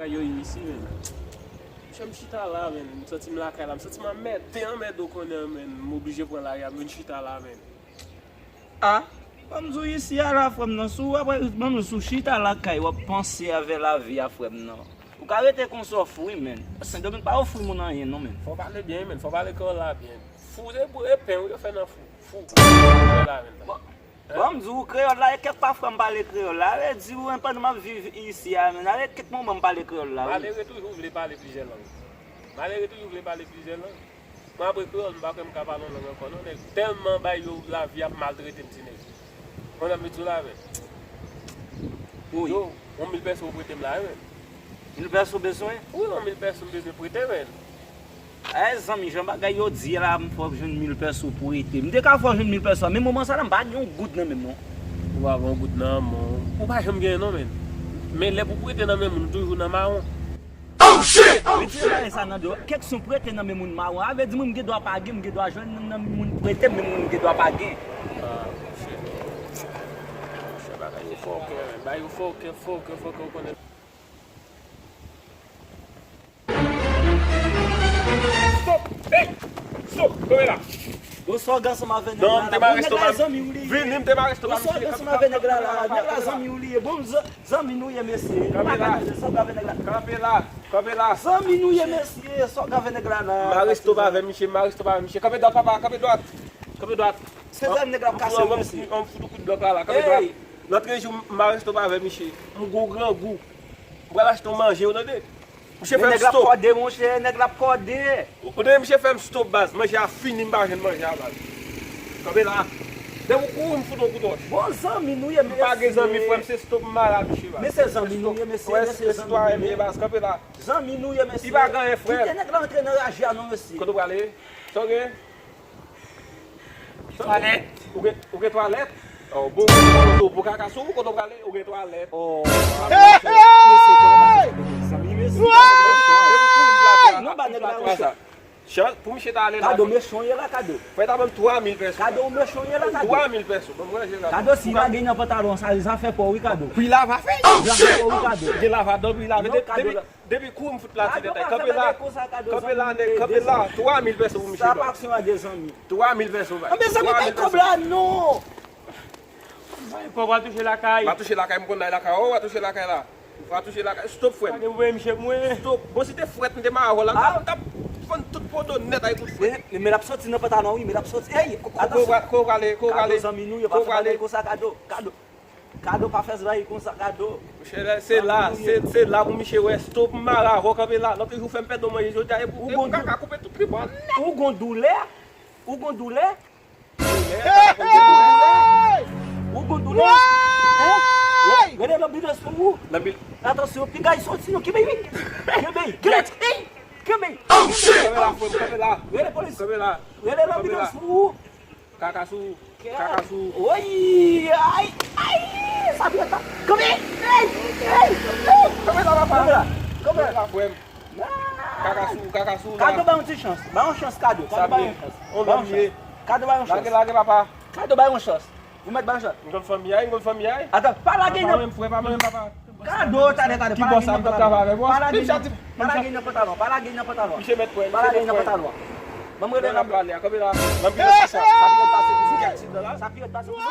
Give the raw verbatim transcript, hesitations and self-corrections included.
Yo isi, men. Chè m chita la, men. M santi m lakay la. M santi m anmède, anmède, ou konnen, men. M oblije pran lari a, m vin chita la, men. A, ban m di w isi a la, frè m nan. Si w ap, ban m di w, si w chita lakay, w ap panse avè lavi a, frè m nan. Ou ka rete konsa w fou wi, men. Sendomeng pa ofri moun anyen, non, men. Fò w pale byen, men. Fò w pale kreyòl la byen. Fou, se pou e pen, wi, yo fè nan fou. Fou. Kreyòl la, men. Bon, bon, m di w, kreyòl la, e kèk pafwa m pale kreyòl la. Sa vle di, w, pandan m ap viv isi a, men, sa vle kèk moman m pale kreyòl la, wi. Malere toujou vle pale plizyè lang. Malere toujou vle pale plizyè lang. Mwen apre kreyòl, m pa kwè m ka pale yon lang ankò, non, nèg. Tèlman bay yo lavi ap maltrete m, ti nèg. Konn sa m vle di w la, men. Wi. Yo, yon mil pèso w prete m la, wi, men. Mil pèso w bezwen? Wi, yon mil pèso m bezwen prete, men. Ay, zanmi, jan bagay yo di la, m fè w jwenn mil pèso pou ete. M te ka fè w jwenn mil pèso, men moman sa la, m pa gen yon goud nan men m, non. Ou pa gen yon goud nan men w. Ou pa janm genyen, non, men. Men lè pou prete nan men moun, ou toujou nan mawon. Oh, shit! Oh, shit! Retire bagay sa nan do. Kèk son prete nan men moun mawon. Sa vle di, mwen, m gen dwa pa gen, m gen dwa jwenn nan men moun prete, men mwen, m gen dwa pa gen. Ah, shit. Shit, bagay yo fòkè, men. Bagay yo fòkè, fòkè, fòkè, ou konnen. Stop! Hey! Stop! Kanpe la! Bonswa, gason, m avè nèg la. Non, m te mare estomak. Vini, m te mare estomak. Bonswa, gason, m avè nèg la la. Nèg la zanmi w li ye. Bon, z-, zanmi nou ye, mesye. Kanpe la. Sa w avè nèg la? Kanpe la. Kanpe la. Zanmi nou ye, mesye. Sa w avè nèg la la? Mare estomak avè misye, mare estomak avè misye. Kanpe dwat, papa, kanpe dwat. Kanpe dwat. Se zam nèg la ap kase, mesye. An fout ou kout blòk la la. Kanpe dwat. Lòt jou, m mare estomak avè misye. M gwo grangou. M pral achte yon manje, ou tande? Misye fè m stop. Nèg la ap kòde, monchè, nèg la ap kòde. Ou tande misye fè m stop, baz. Manje a fini, m pa jwenn manje a, baz. Kanpe la. Depi ou kouri, m fout yon kout wòch. Bon, zanmi nou ye, mesye. M pa gen zanmi, frè m, se stop m mare a misye, baz. Men se zanmi nou ye, mesye, men se zanmi nou ye. Wè, se sitwayen m ye, baz. Kanpe la. Zanmi nou ye, mesye. Li pa gen anyen, frè. Kite nèg la antre nan raje a non, mesye. Kote w prale? Sa w gen? Twalèt. Ou gen, ou gen twalèt? Oh, bon, bon, bon, bon, kaka sou ou, kote w prale, ou gen twalèt. Oh. Mesye, mesye, mesye. Non, ba nèg la, mesye. Chan, pou misye ta ale la. Kado, mechan w ye la, Kado. Fè ta ban m twa mil pèso. Kado, mechan w ye la, Kado. Twa mil pèso, ban m ranje la. Kado, si lage nan pantalon sa, zafè pa w wi, Kado. Pri lava fè. Zafè pa w wi, Kado. Gen lava dan pri lava. Depi, depi, depi kou m fout la ti tèt. Kanpe la. Kanpe la, nèg, kanpe la. Twa mil pèso pou misye. Sa pa aksyon a de zanmi. Twa mil pèso, bay. Anben, zanmi, bay kòb la, non. Bay kòb, w a touche lakay. W a touche lakay, m konn nan lakay. Oh, w a touche lakay la. W a touche lakay. Stop, frè m. Gade, ou wè misye pou mwen. Stop. Bon, si te frèt, m te mare avè w la. M t ap fann tout poto nèt ak kout frèt. Men, men l ap soti nan pantalon, wi, men l ap soti. Ey, atansyon. Ko w prale, ko w prale. Kado, zanmi nou ye, pa fè bagay konsa, Kado. Kado. Kado, pa fè bagay konsa, Kado. Monchè, se la, se, se la pou misye wè stop, m mare avè w, kanpe la. Lòt jou fè m pèdi yon manje jodi a, e pou, e pou kaka koupe tout trip ou nèt. Ou gon doulè? Ou gon doulè? Hey! Ou gon doulè? Hey! Hein? Rele lanbilans pou ou. Lanbil- Atansyon, piga y soti non, kenbe wi. Kenbe, kenbe. Hey! Kenbe. Oh, shit! Kanpe la, frè m, kanpe la. Rele polis. Kanpe la. Rele lanbilans pou ou. Kaka sou, kaka sou. Oy, ay, ay, sa fè ta. Kanpe. Hey! Hey! Hey! Kanpe la, papa. Kanpe la. Kanpe la, frè m. Kaka sou, kaka sou la. Kado, bay yon ti chans. Bay yon chans, Kado. Kado, bay yon chans. Bay yon chans. Kado, bay yon chans. Lage, lage, papa. Kado, bay yon chans. Ou mèt bay yon chans. M konn fanmi a, m konn fanmi a. Atan, pa lage nan. Pa menm frè, pa menm papa. Kado, talè, Kado, pa lage nan pantalon. Pa lage nan pantalon, pa lage nan pantalon. Misye mèt frè, misye mèt frè. Pa lage nan pantalon. Ban m rele nan. Kanpe la. Sa pi rèd pase pou sou. Sa pi rèd pase pou sou.